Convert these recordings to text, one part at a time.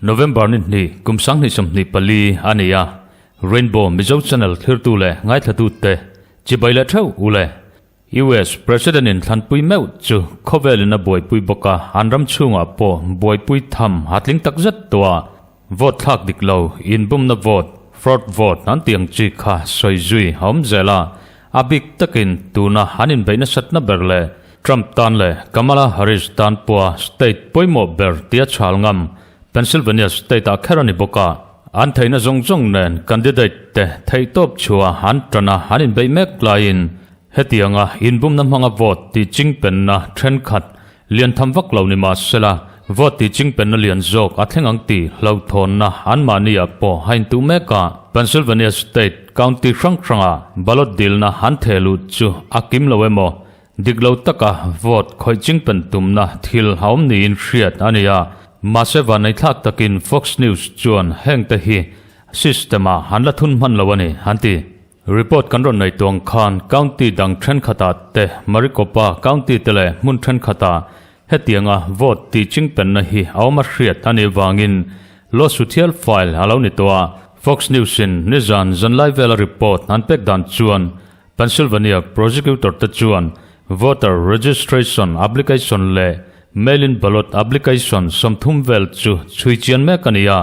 November ni hnih kum 2024 a ni a, Rainbow Mizo Channel thlirtu leh ngaithlatute chibai leh theuh u le. US President in thlanpui meuh chu khawvelin a buaipui bawk a, an ram chhungah pawh buaipui tham a tling tak zet tawh a, vote thlak dik lo, inbumna vote, fraud vote an tih ang chi kha sawi zui a awm zel a, a bik takin tuna an inbeih nasatna ber leh Trump tan leh Kamala Harris tan pawha state pawimawh ber tia chhal ngam Pennsylvania state ah kher a ni bawk a, an theihna zawng zawng nen candidate te theihtawp chhuah an tan a, an inbeih mek laiin Hetianga inbumna hmanga vote tih chingpenna thenkhat lian tham vak lo ni mah sela, vote tih chingpenna lian zawk a thleng ang tih hlauhthawnna anmahniah pawh a intuh mek a. Pennsylvania State county hrang hranga ballot dilna an theh luh chu a kim lo emaw, dik lo taka vote khawih chingpen tumna thil a awm niin hriat a ni a. Mahse vanneithlak takin Fox News chuan hengte hi system-ah an la thun hman lo a ni, an ti. Report kan rawn nei tuang khan county dang thenkhatah te, Maricopa County te leh hmun thenkhatah hetianga vote tih chingpenna hi a awm a hriat a nih vangin lawsuit hial file a lo ni tawh a. Fox News in nizan zanlai vela report an pek dan chuan Pennsylvania prosecutor te chuan voter registration application leh mail-in ballot application 30 vel chu chhui chian mek a ni a.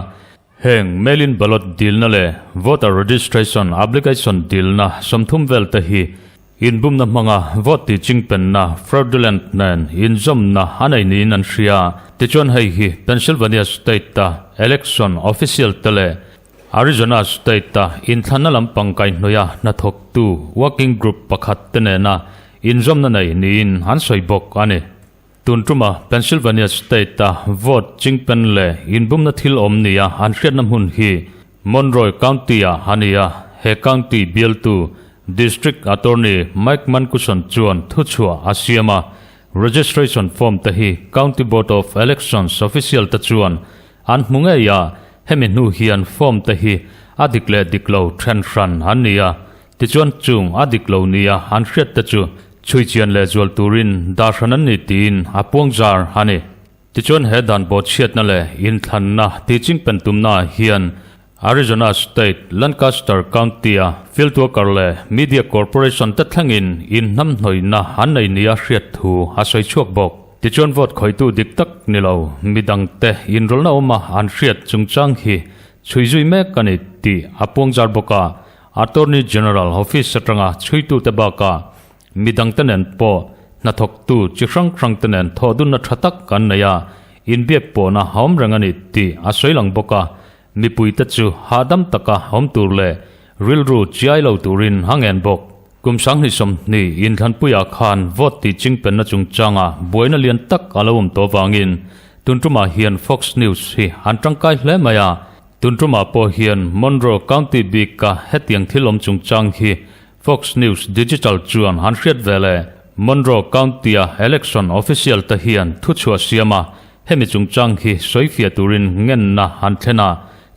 Heng mail-in ballot dilna leh voter registration application dilna 30 vel te hi inbumna hmanga vote tih chingpenna, fraudulent, nen inzawmna a nei niin an hria. Tichuan hei hi Pennsylvania state-a election official te leh Arizona state-a inthlanna lampang kaihhnawih a hnathawktu working group pakhat te nena inzawmna nei niin an sawi bawk a ni. Tun tuma Pennsylvania State-a vote chingpen leh inbumna thil awm nia an hriatna hmun hi Monroe County-ah a ni a, he county bialtu District Attorney Mike Mancuson chuan thuchhuah a siam a, registration form te hi County Board of Elections official te chuan an hmu ngei a, hemi hnu hian form te hi a dik leh dik lo then hran an ni a, tichuan chung a dik lo nia an hriat te chu Chhui chian leh zual turin dah hran an ni tiin a puang zar a ni. Tichuan he dan bawhchhiatna leh inthlanna tihchingpen tumnaah hian Arizona State, Lancaster County-a field worker leh media corporation te thlengin inhnamhnawihna an nei nia hriat thu a sawi chhuak bawk. Tichuan vote khawihtu dik tak ni lo midangte inrawlna awma an hriat chungchang hi chhui zui mek a ni tih a puang zar bawk a. Attorney General Office atanga chhuitute bakah midangte nen pawh hnathawktu chi hrang hrangte nen thawhdunna tha tak an nei a, inbiak pawhna a awm reng a ni tih a sawi lang bawk a, mipuite chu hahdam taka awm tur leh rilru chiai lo turin a ngen bawk. Kum 2020 inthlanpuiah khan vote tih chingpenna chungchanga buaina lian tak a lo awm tawh vangin tun tumah hian Fox News hi an tangkai hle mai a, Tun tumah pawh hian Monroe County bika hetiang thil awm chungchang hi Fox News Digital chuan han hriat ve le. Monroe County-a election official te hian thuchhuah siam a, hemi chungchang hi sawifiah turin ngenna han thlen a,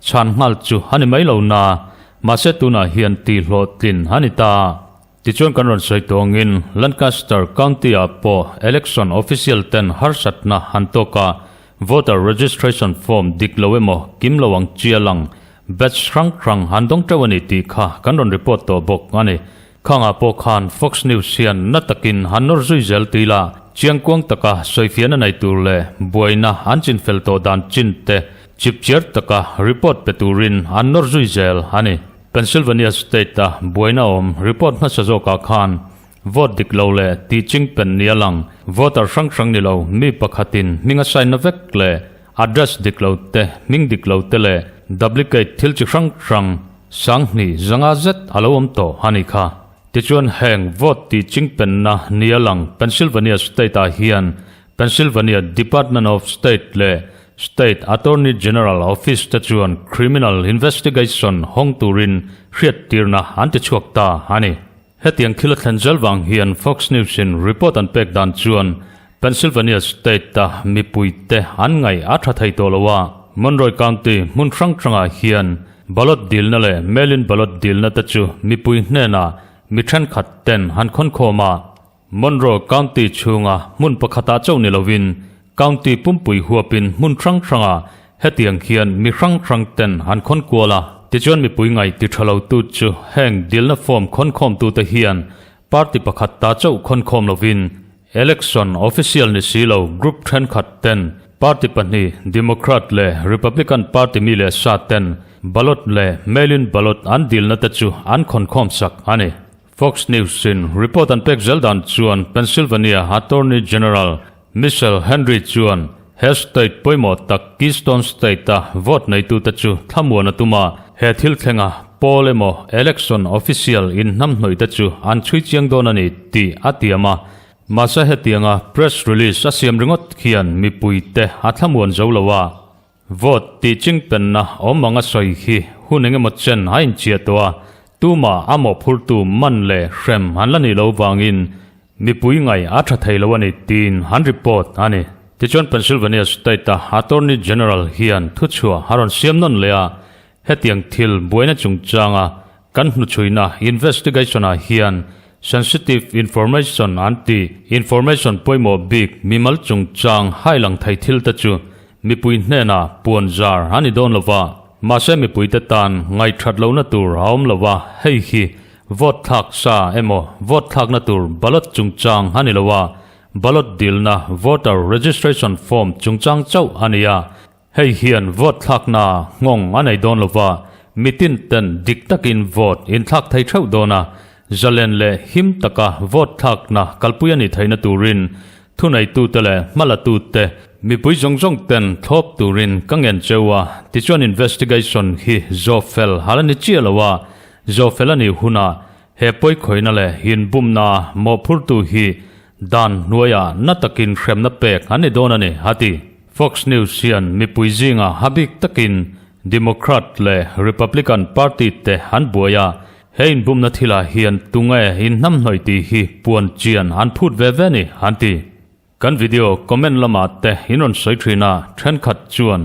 chhan nghal chu a ni mai lo na, mahse tunah hian tihhlawhtlin a ni ta. Tichuan kan rawn sawi tawh angin Lancaster County-ah pawh election official ten harsatna han tawk a, voter registration form dik lo emaw kim lo ang chi a lang, batch hrang hrang han dawng teuh a ni tih kha kan rawn report tawh bawk a ni. Khangah pawh khan Fox News hian na takin han nawr zui zel tih la, chiangkuang taka sawifiahna nei tur leh buaina an chinfel tawh dan chin te chipchiar taka report pe turin an nawr zui zel a ni. Pennsylvania State-a buaina awm report hmasa zawkah khan vote dik lo leh tih chingpen ni a lang. Voter hrang hrang ni lo mi pakhatin hming a sign na vek leh address dik lo te, hming dik lo te leh duplicate thil chi hrang hrang 2500 zet a lo awm tawh a ni kha. Tichuan heng vote tih chingpenna ni a lang Pennsylvania State-ah hian Pennsylvania Department of State leh State Attorney General Office te chuan criminal investigation hawng turin hriattirna an ti chhuak ta a ni. Hetiang thil a thlen zel vang hian Fox News in report an pek dan chuan Pennsylvania State-a mipuite an ngaih a tha thei tawh lo a, Monroe County hmun hrang hrangah hian. Ballot dilna leh mail-in ballot dilna te chu mipui hnenah mi thenkhat ten han khawnkhawm a. Monroe County chhunga hmun pakhatah chauh ni lovin county pumpui huapin hmun hrang hrangah hetiang hian mi hrang hrang ten han khawn kual a. Tichuan mipui ngaih ti tha lotu chu heng dilna form khawnkhawmtute hian party pakhat ta chauh khawnkhawm lovin Election official ni si lo group thenkhat ten party pahnih Democrat leh Republican party mi leh sa ten ballot leh mail-in ballot an dilna te chu an khawnkhawm sak a ni. Fox News in report an pek zel dan chuan Pennsylvania Attorney General Michelle Henry chuan he state pawimawh tak Keystone State-a vote neitute chu thlamuan a tum a, he thil thlenga poll emaw election official inhnamhnawih te chu an chhui chiang dawn a ni tih a tiam a. Mahse hetianga press release a siam ringawt khian mipuite a thlamuan zo lo a. Vote tih chingpenna awm anga sawi hi hun engemaw chen a inchiah tawh a, tumah a mawhphurtu man leh hrem an la nih loh vangin mipui ngai a tha thei lo a ni tiin an report a ni. Tichuan Pennsylvania State-a Attorney General hian thuchhuah a rawn siam nawn leh a, hetiang thil buaina chungchanga Kan hnuchhuina investigation-ah hian sensitive information an tih information pawimawh bik mimal chungchang hailang thei thil te chu mipui hnenah puan zar a ni dawn lo va, mahse mipuite tan ngaihthat lohna tur a awm lo va, hei hi vote thlak sa emaw vote thlakna tur ballot chungchang a ni lo a, ballot dilna voter registration form chungchang chauh a ni a. Hei hian vote thlakna nghawng a nei dawn lova, mitin ten dik takin vote inthlak thei theuh dawn a, zalen leh him taka vote thlakna kalpui a nih theihna turin thuneitute leh hmalatute mipui zawng zawng ten thlawp turin ka ngen cheu a, tichuan investigation hi zawhfel hal a ni chiah lo a, zawhfel a nih hunah he pawikhawihna leh inbumna mawhphurtu hi dan hnuaiah na takin hremna pek an ni dawn a ni, a ti. Fox News hian mipui zinga ha bik takin Democrat leh Republican party te an buai a, he inbumna thilah hian tunge inhnamhnawih tih hi puan chian an phut ve ve ni an ti. Kan video comment lamah te in rawn sawi thin a, thenkhat chuan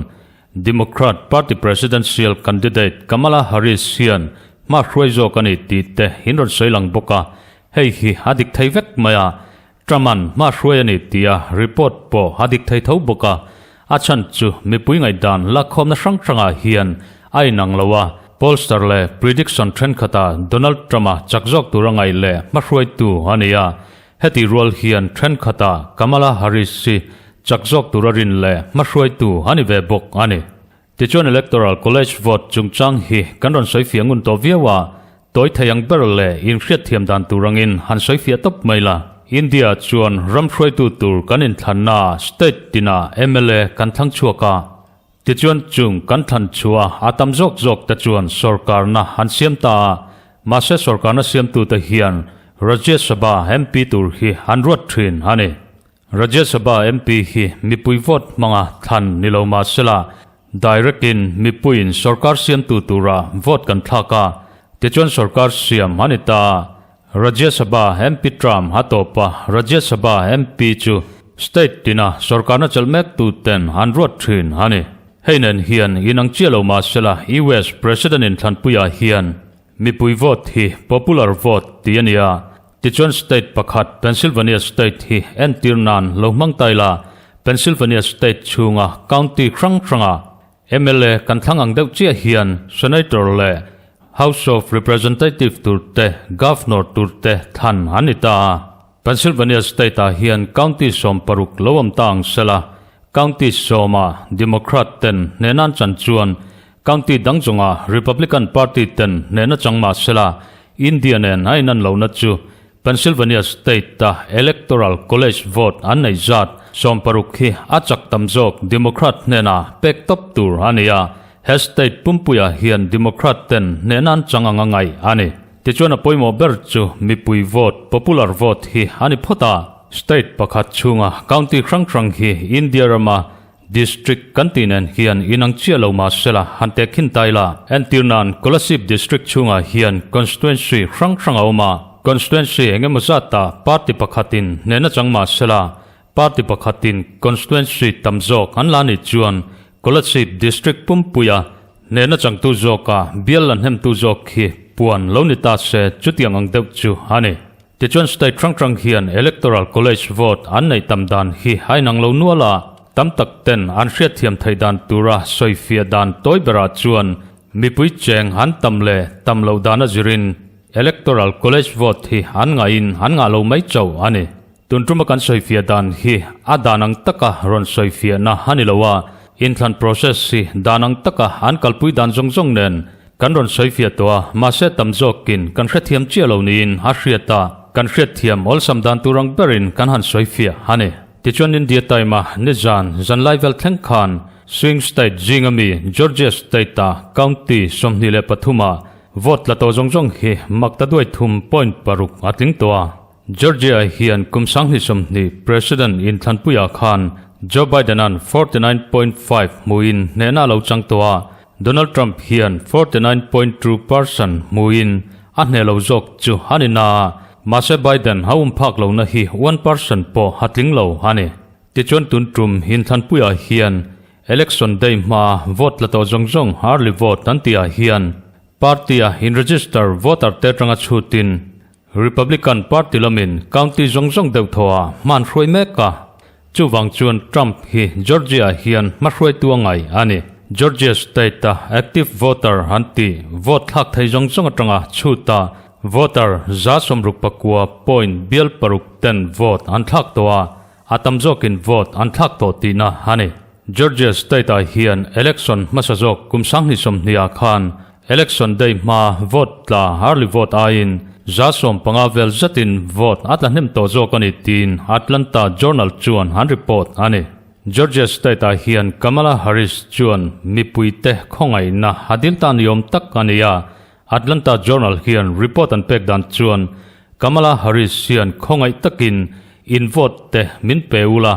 Democrat party presidential candidate Kamala Harris hian hma hruai zawk a ni tih te in rawn sawi lang bawk a, hei hi a dik thei vek mai a, Truman hma hruai a ni tia report pawh a dik thei tho bawk a, a chhan chu mipui ngaihdan lakkhawmna hrang hrangah hian a inang lo a, pollster leh prediction thenkhatah Donald Trump-a chak zawk tura ngaih leh hma hruaitu a ni a, heti rual hian thenkhatah Kamala Harris hi chak zawk tura rin leh hma hruaitu a ni ve bawk a ni. Tichuan Electoral College vote chungchang hi kan rawn sawifiah ngun tawh viau a, tawi thei ang ber leh inhriatthiam dan tur angin han sawifiah tawp mai la. India chuan ram hruaitu tur kan inthlanna state tinah mla kan thlang chhuak a, tichuan chung kan thlan chhuah a tam zawk zawk te chuan sorkarna an siam ta a, mahse sorkarna siamtute hian Rajya Sabha MP tur hi an ruat thin a ni. Rajya Sabha MP hi mipui vote hmanga thlan ni lo mah sela, direct in mipuiin sorkar siamtu tura vote kan thlak a, tichuan sorkar siam a ni ta. Rajya Sabha MP term a tawp a, Rajya Sabha MP chu state tina sorkarna chelh mek tu ten an ruat thin a ni. Hei nen hian inang chiah lo mah sela US President in thlanpuiah hian Mipui vote hi popular vote tih a ni a, tichuan state pakhat Pennsylvania state hi entir nan lo hmang ta ila, Pennsylvania state chhunga county hrang hranga mla kan thlang ang deuh chiah hian senator leh House of Representative tur te, governor tur te thlan an ni ta a. Pennsylvania state-ah hian county 60 lo awm ta ang sela, county sawma Democrat ten hnehna an chan chuan County dang chunga Republican Party ten hnehna chang mah sela, India nen a inan lohna chu Pennsylvania State-a Electoral College vote an neih zat 60 hi a chak tam zawk Democrat hnena pek tawp tur a ni a, he state pumpuiah hian Democrat ten hnehna an chang anga ngaih a ni. Tichuan a pawimawh ber chu mipui vote, popular vote, hi a ni phawt a. State pakhat chhunga county hrang hrang hi India rama District kan tih nen hian inang chiah lo mah sela han teh khin ta ila. Entir nan Kolasib District chhungah hian Constituency hrang hrang a awm a, Constituency eng emaw zatah party pakhatin hnehna chang mah sela party pakhatin Constituency tam zawk an la nih chuan Kolasib District pumpuia Hnehna changtu zawka bial la hnemtu zawk khi puan lo ni ta se chutiang ang deuh chu a ni. Tichuan state hrang hrang hian Electoral College vote an neih tam dan hi a inang lo nual a, tam tak ten an hriatthiam theih dan tura sawifiah dan tawi berah chuan mipui cheng an tam leh tam loh dan a zirin Electoral College vote hi an ngahin an ngah lo mai chauh a ni. Tun tuma kan sawifiah dan hi a dan ang taka rawn sawifiahna a ni lo a, inthlan process hi dan ang taka an kalpui dan zawng zawng nen kan rawn sawifiah tawh a, mahse tam zawkin kan hrethiam chiah lo niin a hriat a, kan hriatthiam awlsam dan tur ang berin kan han sawifiah a ni. Tichuan India Time-a nizan zanlai vel thleng khan Swing State zinga mi Georgia State-a county 23 ah vote tla tawh zawng zawng hi makta duai thum point paruk a tling tawh a. Georgia hian kum 2020 President inthlanpuiah khan Joe Biden-a'n 49.5 hmuhin hnehna a lo chang tawh a, Donald Trump hian 49.2 percent hmuhin a hneh lo zawk chu a ni na a, mahse Biden a um phak lohna hi one percent pawh a tling lo a ni. Tichuan tun tum inthlanpuiah hian Election Day hmaa vote tla tawh zawng zawng early vote an tihah hian party-a in-register voter te atanga chhutin Republican Party lamin county zawng zawng deuh thaw ah hman hruai mek a, chuvang chuan Trump hi Georgia ah hian hma hruaitu a ngai a ni. Georgia state a active voter an tih vote thlak thei zawng zawng atanga chhut a voter 69 point bial paruk ten vote an thlak tawh a, a tam zawkin vote an thlak tawh tihna a ni. Georgia state ah hian election hmasa zawk kum 2020 ah khan Election day hma vote tla early vote aiin 15% vel zetin vote a tla hnem tawh zawk a ni tiin Atlanta Journal chuan an report a ni. Georgia state ah hian Kamala Harris chuan mipuite khawngaihna a dil ta ni awm tak a ni a, Atlanta Journal hian report an pek dan chuan Kamala Harris hian khawngaih takin in vote te min pe ula,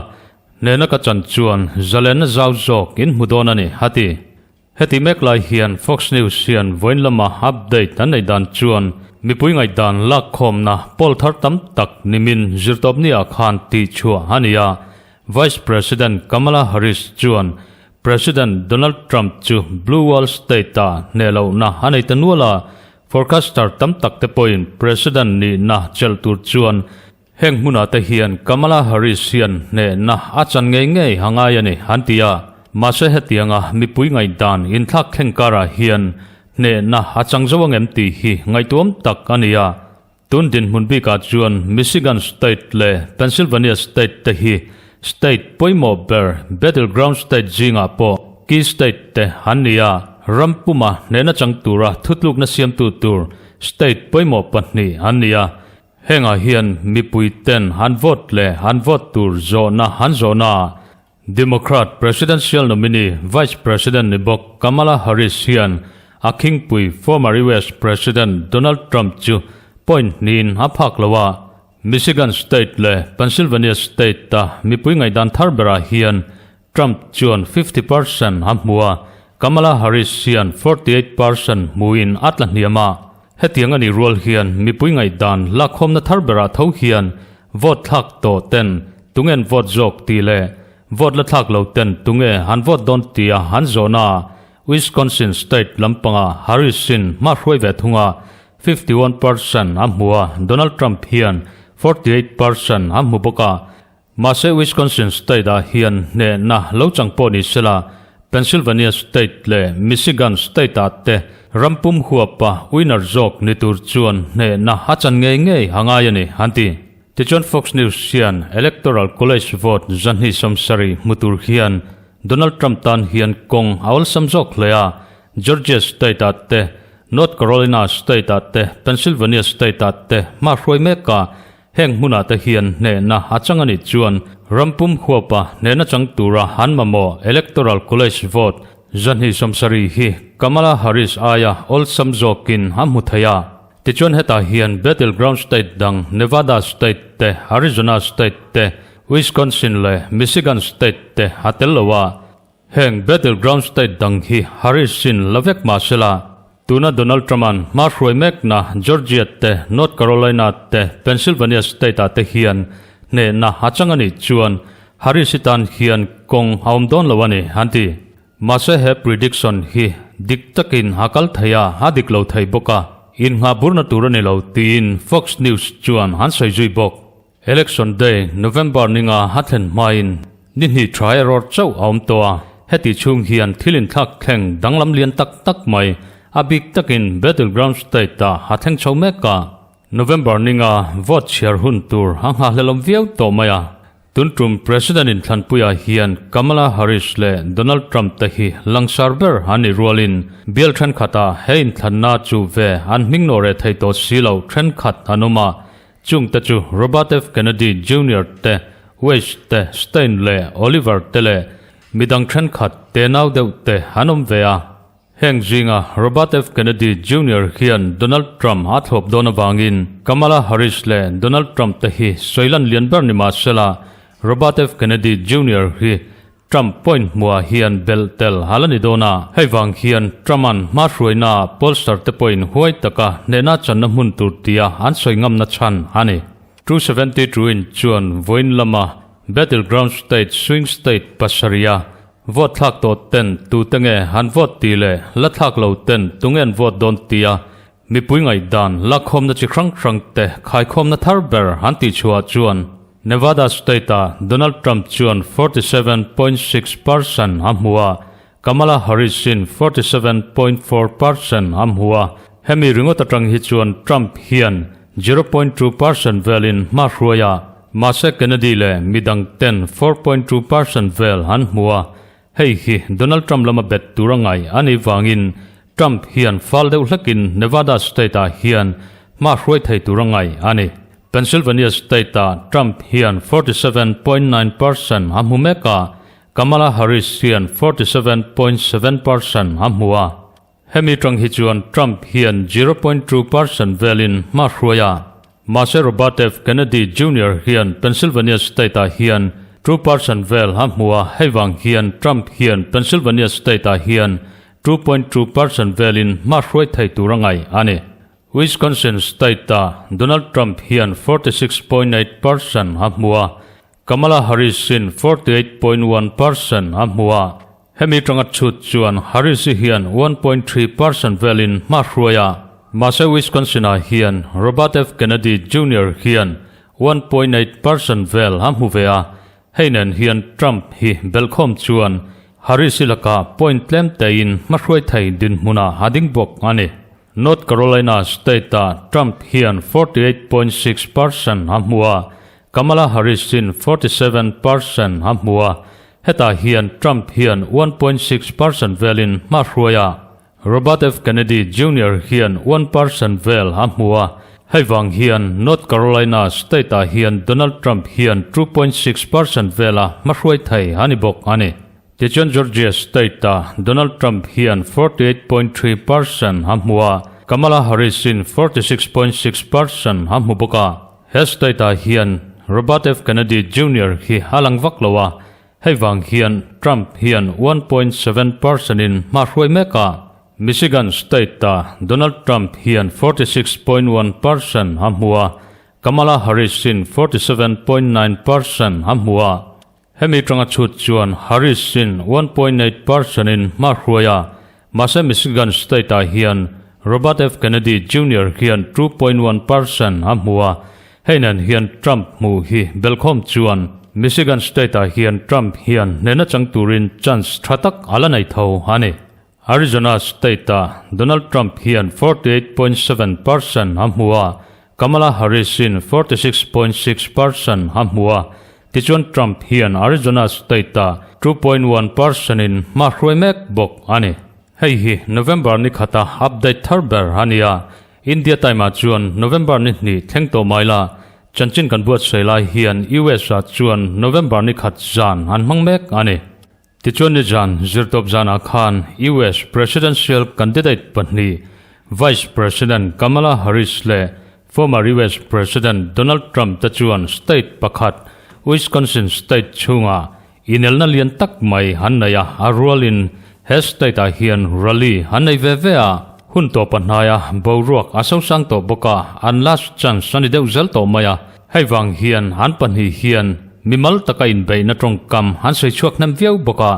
hnehna ka chan chuan zalenna zau zawk in hmu dawn a ni a ti. Heti mek lai hian Fox News hian vawiin lama update an neih dan chuan mipui ngaihdan lakkhawmna poll thar tam tak nimin zirtawpni ah khan tihchhuah a ni a. Vice President Kamala Harris chuan President Donald Trump chu Blue Wall State ah hneh lohna a nei ta nual a, forecaster tam tak te pawhin President nihna chelh tur chuan Heng hmunah te hian Kamala Harris hian hnehna a chan ngei ngei a ngai a ni, an ti a. Mahse hetianga mipui ngaihdan inthlak thleng karah hian hnehna a chang zo angem tih hi ngaihtuam tak a ni a. Tun dinhmun bikah chuan Michigan State leh Pennsylvania State te hi state pawimawh ber battleground state zingah pawh key state te an ni a. Ram puma hnehna chang tura thutlukna siamtu tur state pawimawh pahnih an ni a. Hengah hian mipui ten an vote leh an vote tur zawhna an zawhna ah Democrat presidential nominee Vice President ni bawk Kamala Harris hian a khingpui former US President Donald Trump chu point hnihin a phak lo a, Michigan State leh Pennsylvania State a mipui ngaihdan thar berah hian Trump chuan 50 percent a hmu a, Kamala Harris hian 48 percent hmuin a tla hniam a. Hetiang a nih rual hian mipui ngaihdan lakkhawmna thar berah tho hian vote thlak tawh ten tunge an vote zawk tih leh vote la thlak lo ten tunge an vote dawn tia an zawhna ah Wisconsin state lampangah Harris-in hma hruai ve thung a, 51 percent a hmu a, Donald Trump hian 48 percent a hmu bawk a. Mahse Wisconsin state ah hian hnehna lo chang pawh ni sela, Pennsylvania state leh Michigan state ah te ram pum huapa winner zawk ni tur chuan hnehna a chan ngei ngei a ngai a ni, an ti. Tichuan Fox News hian Electoral College vote 270 hmu tur hian Donald Trump tan hian kawng a awlsam zawk hle a, Georgia state ah te, North Carolina state ah te, Pennsylvania state ah te hma hruai mek a, Heng hmunah te hian hnehna a chang a nih chuan ram pum huapa hnehna chang tura an mamawh Electoral College vote 270 hi Kamala Harris aia awlsam zawkin a hmu thei a. Tichuan hetah hian battleground state dang Nevada state te, Arizona state te, Wisconsin leh Michigan state te a tel lo a. Heng battleground state dang hi Harris-in la vek mah sela, tuna Donald Trump-a'n hma hruai mekna Georgia te, North Carolina te, Pennsylvania state-ah te hian hnehna a chang a nih chuan Harris-i tan hian kawng a awm dawn lo a ni, an ti. Mahse he prediction hi Dik takin a kal thei a, a dik lo thei bawk a, innghah burna tur a ni lo, tiin Fox News chuan an sawi zui bawk. Election Day, November ninga a thlen hmain ni hnih tha erawh chauh a awm tawh a, heti chhung hian thil inthlak thleng danglam lian tak tak mai, a bik takin Battleground State-ah a thleng chho mek a. November ninga vote chhiar hun tur a nghahhlelawm viau tawh mai a, tun tum President inthlanpuiah hian Kamala Harris leh Donald Trump te hi langsar ber an nih rualin bial thenkhatah he inthlanna chu ve an hming nawh reh thei tawh si lo thenkhat an awm a, chung te chu Robert F Kennedy Junior te, Weiss te, Stein leh Oliver te leh midang thenkhat tenau deuh te an awm ve a. Heng zinga Robert F. Kennedy Junior hian Donald Trump a thlawp dawn avangin Kamala Harris leh Donald Trump te hi sawilan lian ber ni mahsela Robert F. Kennedy Junior hi Trump point hmuah hian belh tel a la ni dawn a. Hei vang hian Trump-a'n hma hruainaah pollster te pawhin huai taka hnehna channa hmun tur tia an sawi ngamna chhan a ni. 272 in chuan vawiin lama Battleground State Swing State pasarih a Vote thlak tawh ten tute nge an vote tih leh la thlak lo ten tunge an vote dawn tia mipui ngaihdan lakkhawmna chi hrang hrang te khaikhawmna thar ber an tih chhuah chuan Nevada state ah Donald Trump chuan 47.6 percent a hmu a, Kamala Harris in 47.4 percent a hmu a, hemi ringawt atang hi chuan Trump hian 0.2 percent velin hma hruai a. Mahse Kennedy leh midang ten 4.2 percent vel an hmu a, hei hi Donald Trump lama bet tur a ngai a nih vangin Trump hian fal deuh hlekin Nevada state ah hian hma hruai thei tur a ngai a ni. Pennsylvania state ah Trump hian 47.9 percent a hmu mek a, Kamala Harris hian 47.7 percent a hmu a. Hemi tang hi chuan Trump hian 0.2 percent velin hma hruai a, mahse Robert F. Kennedy Junior hian Pennsylvania state-ah hian 2 percent vel a hmu a, hei vang hian Trump hian Pennsylvania state-ah hian 2.2 percent velin hma hruai thei tur a ngaih a ni. Wisconsin state-ah Donald Trump hian 46.8 percent a hmu a, Kamala Harris-in 48.1 percent a hmu a, hemi tanga chhut chuan Harris-i hian 1.3 percent velin hma hruai a, mahse Wisconsin-ah hian Robert F. Kennedy Junior hian 1.8 percent vel a hmu ve a, hei nen hian Trump hi belhkhawm chuan Harris-i lakah point tlem tein hma hruai thei dinhmunah a ding bawk a ni. North Carolina state-ah Trump hian 48.6 percent a hmu a, Kamala Harris-in 47 percent a hmu a, hetah hian Trump hian 1.6 percent velin hma hruai a, Robert F. Kennedy Junior hian 1 percent vel a hmu a, hei vang hian North Carolina state-ah hian Donald Trump hian 2.6 percent vela hma hruai thei a ni bawk a ni. Tichuan Georgia state-ah Donald Trump hian 48.3 percent a hmu a, Kamala Harris-in 46.6 percent a hmu bawk a. He state-ah hian Robert F. Kennedy Junior hi a lang vak lo a, hei vang hian Trump hian 1.7 percent-in hma hruai mek a. Michigan state-ah Donald Trump hian 46.1 percent a hmu a, Kamala Harris-in 47.9 percent a hmu a. Hemi tanga chhut chuan Harris-in 1.8 percent-in hma hruai a, mahse Michigan state-ah hian Robert F. Kennedy Junior hian 2.1 percent a hmu a, hei nen hian Trump hmuh hi belhkhawm chuan Michigan state-ah hian Trump hian hnehna chang turin chance tha tak a la nei tho a ni. Arizona state-ah Donald Trump hian 48.7 percent a hmu a, Kamala Harris-in 46.6 percent a hmu a, tichuan Trump hian Arizona state-ah 2.1 percent-in hma hruai mek bawk a ni. Hei hi November ni khata update thar ber a ni a, India time-ah chuan November ni hnih thleng tawh mai la, chanchin kan buatsaih lai hian US-ah chuan November ni khat zan an hmang mek a ni. Tichuan nizan zirtawp zanah khan US Presidential candidate pahnih Vice President Kamala Harris leh former US President Donald Trump te chuan state pakhat Wisconsin state chhungah inelna lian tak mai an nei a, a rualin he state ah hian rally an nei ve ve a. Hun tawpa hnaia boruak a sosang tawh bawk a, an last chance a ni deuh zel tawh mai a. Hei vang hian an pahnih hian mimal taka inbeihna tawngkam an sawi chhuak hnem viau bawk a.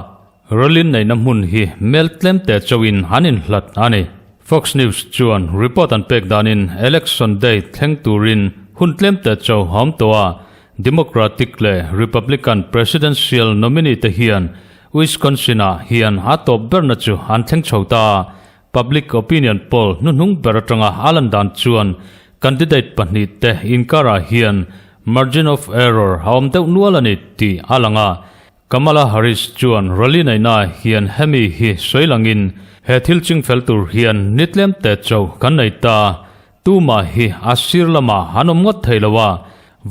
Rally neihna hmun hi mel tlemte chauhin an inhlat a ni. Fox News chuan report an pek danin Election Day thleng turin hun tlemte chauh a awm tawh a, Democratic leh Republican presidential nominee te hian Wisconsin-ah hian a tawp berna chu an thleng chho ta a, Public opinion poll hnuhnung ber atanga a lan dan chuan candidate pahnihte inkarah hian margin of error a awm deuh nual a ni tih a lang a. Kamala Harris chuan rally neihnaah hian hemi hi sawi langin he thil chingfel tur hian ni tlemte chauh kan nei ta, tumah hi a sir lamah an awm ngawt thei lo a,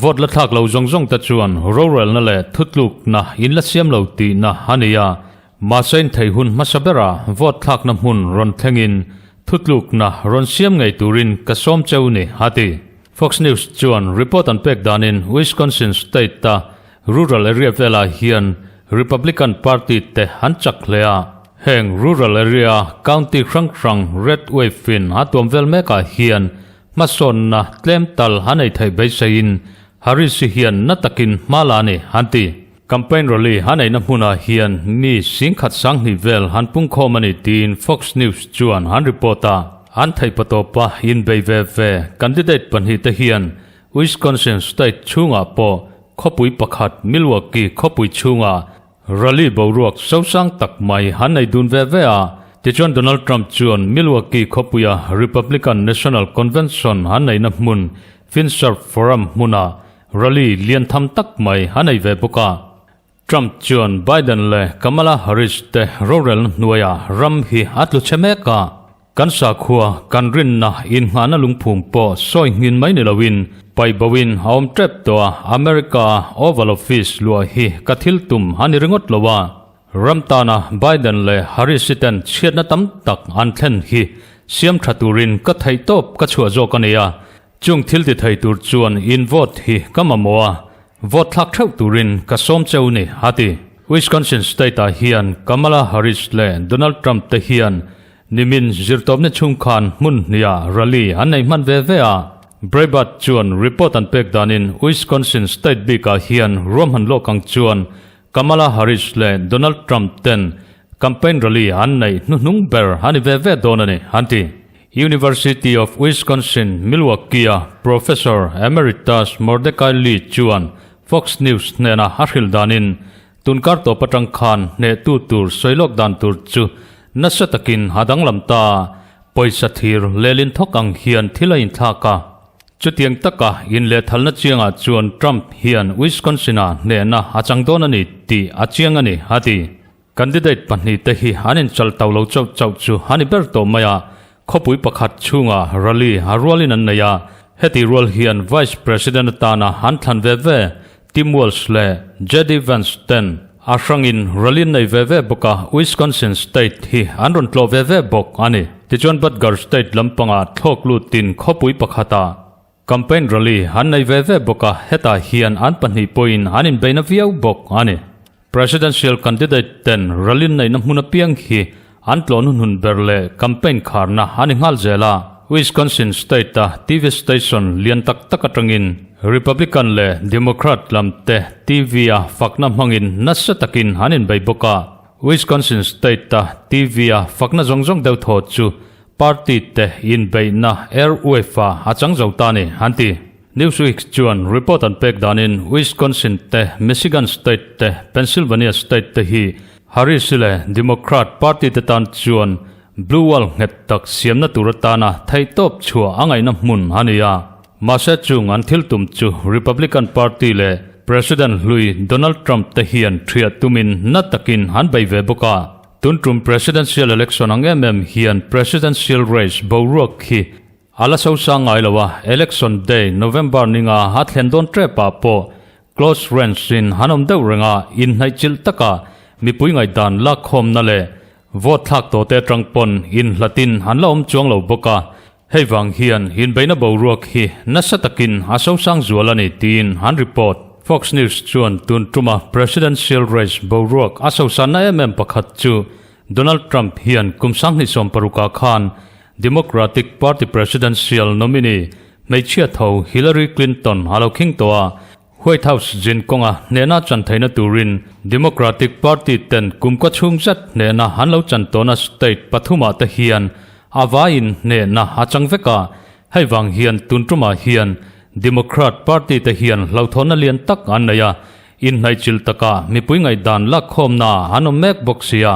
vote la thlak lo zawng zawng te chuan rorelna leh thutlukna in la siam lo tihna a ni a. Mahse inthei hun hmasa berah vote thlakna hmun rawn thlengin thutlukna rawn siam ngei turin ka sawm cheu ni, a ti. Fox News chuan report an pek danin Wisconsin state-a rural area velah hian Republican party te an chak hle a. Heng rural area county hrang hrang red wave-in a tuam vel mekah hian hmasawnna tlem tal an ei theih beiseiin Harris-i hian na takin hma la a ni, an ti. Campaign rally a neihna hmunah hian mi singkhat sanghnih vel han pungkhawm a ni tiin Fox News chuan an report a. An theihpatawpa inbei ve ve candidate pahnihte hian Wisconsin state chhungah pawh khawpui pakhat Milwaukee khawpui chhungah rally boruak sosang tak mai an nei dun ve ve a. Tichuan Donald Trump chuan Milwaukee khawpuia Republican National Convention an neihna hmun Finserv Forum hmunah Rally lian tham tak mai a nei ve bawk a. Trump chuan Biden leh Kamala Harris te rorelna hnuaiah ram hi a tlu chhe mek a. Kan sakhua, kan rinna, inngahna lungphum pawh sawi nghin mai ni loin paihboin a awm tep tawh a, America Oval Office luah hi ka thil tum a ni ringawt lo a. Ram tana Biden leh Harris i ten chhiatna tam tak an thlen hi siam tha turin ka theihtawp ka chhuah zawk a ni a. Chung thil ti thei tur chuan in vote hi ka mamawh a, vote thlak theuh turin ka sawm cheu ni, a ti. Wisconsin state-ah hian Kamala Harris leh Donald Trump te hian nimin zirtawpna chhung khan hmun hniah rally an nei hman ve ve a. Breitbart chuan report an pek danin Wisconsin state bikah hian ruahman lawk ang chuan Kamala Harris leh Donald Trump ten campaign rally an neih hnuhnung ber a ni ve ve dawn a ni, an ti. University of Wisconsin, Milwaukee-a Professor Emeritus Mordecai Lee chuan Fox News hnena a hrilh danin, Tunkar tawp atang khan hnehtu tur sawi lawk dan tur chu nasa takin a danglam ta a, pawisa thir lelin thawk ang hian thil a inthlak a. Chutiang taka inlehthalna chiangah chuan Trump hian Wisconsin-a hnehna a chang dawn a ni tih a chiang a ni, a ti. Candidate pahnihte hi an inchal tau lo chauh chauh chu a ni ber tawh mai a, khawpui pakhat chhungah rally a rualin an nei a, heti rual hian Vice President atana an thlan ve ve Tim Walz leh JD Vance ten a hrangin rally an nei ve ve bawk a, Wisconsin state hi an rawn tlawh ve ve bawk a ni. Tichuan Butger state lampangah thlawk lutin khawpui pakhatah Campaign rally an nei ve ve bawk a, hetah hian an pahnih pawhin an inbeina viau bawk a ni. Presidential candidate ten rally neihna hmun apiang hi an tlawh hnuhnun ber leh campaign kharna a ni nghal zel a. Wisconsin state-a TV station lian tak tak atangin Republican leh Democrat lam te TV-a fakna hmangin nasa takin an inbei bawk a. Wisconsin state-a TV-a fakna zawng zawng deuh thaw chu Party te inbeihna airwave-a a chang zo ta ni, an ti. Newsweek chuan report an pek danin Wisconsin te, Michigan state te, Pennsylvania state te hi Harris leh Democrat party te tan chuan blue wall nghet tak siamna tur atana theihtawp chhuah a ngaihna hmun a ni a. Mahse chung an thil tum chu Republican party leh President hlui Donald Trump te hian thiah tumin na takin an bei ve bawk a. Tun tum Presidential Election ang em em hian Presidential Race boruak hi a la sosang ngai lo a, Election Day November ninga a thlen dawn tep ah pawh close range in han awm deuh reng a, inhnaihchilh taka mipui ngaihdan lakkhawmna leh vote thlak tawh te atang pawn inhlatin an la awm chuang lo bawk a, hei vang hian inbeihna boruak hi nasa takin a sosang zual a ni tiin an report. Fox News chuan tun tuma presidential race boruak a sosanna em em pakhat chu Donald Trump hian kum 2016 ah khan Democratic Party presidential nominee hmeichhia tho Hillary Clinton a lo khing tawh a. White House zin kawnga hnehna chan theihna turin Democratic Party ten kum kaw chhung zet hnehna an lo chan tawhna state pathumah te hian a vaiin hnehna a chang vek a, hei vang hian tun tumah hian Democrat Party te hian hlauhthawnna lian tak an nei a, inhnaihchilh takah mipui ngaihdan lakkhawmna an awm mek bawk si a,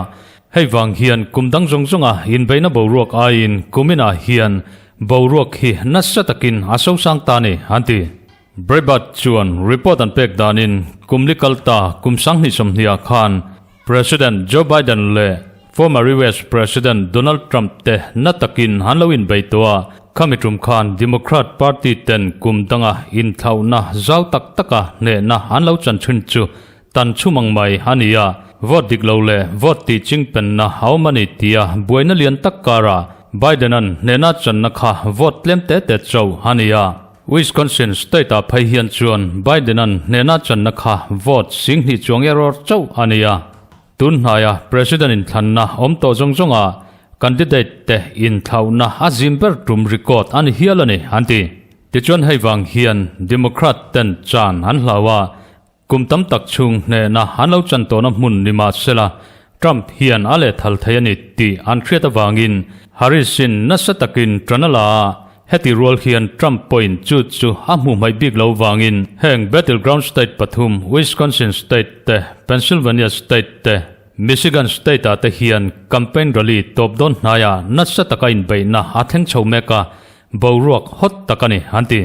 hei vang hian kum dang zawng zawnga inbeihna boruak aiin kuminah hian boruak hi nasa takin a sosang ta a ni, an ti. Breitbart chuan report an pek danin kum li kal ta kum 2020 ah khan President Joe Biden leh former US President Donald Trump te na takin an lo inbei tawh a, khami tum khan Democrat Party ten kum danga inthlauhna zau tak taka hnehna an lo chan thin chu tan chhum ang mai a ni a, vote dik lo leh vote tih chingpenna a awm a ni tia buaina lian tak karah Biden-a'n hnehna channa kha vote tlem te te chauh a ni a. Wisconsin state-ah phei hian chuan Biden-a'n hnehna channa kha vote 20,000 chuang error chauh a ni a. Tun hnaia President inthlanna awm tawh zawng zawngah candidate te inthlauhna a zim ber tum record a ni hial a ni, an ti. Tichuan hei vang hian Democrat ten chan an hlau a, Kum tam tak chhung hnehna an lo chan tawhna hmun ni mah sela, Trump hian a lehthal thei a ni tih an hriat avangin Harris-in nasa takin ṭan a la a, heti rual hian Trump pawhin chu chu a hmuh hmaih bik lo vangin heng battleground state pathum Wisconsin state te, Pennsylvania state te, Michigan state-ah te hian campaign rally tawp dawn hnaiah nasa taka inbeihna a thleng chho mek a, boruak hot tak a ni, an ti.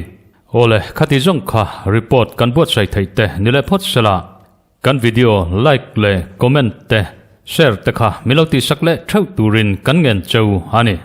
Awle, khati zawng kha report kan buatsaih theih te ni leh phawt sela, kan video like leh comment te share te kha min lo tihsak leh theuh turin kan ngen cheu a ni.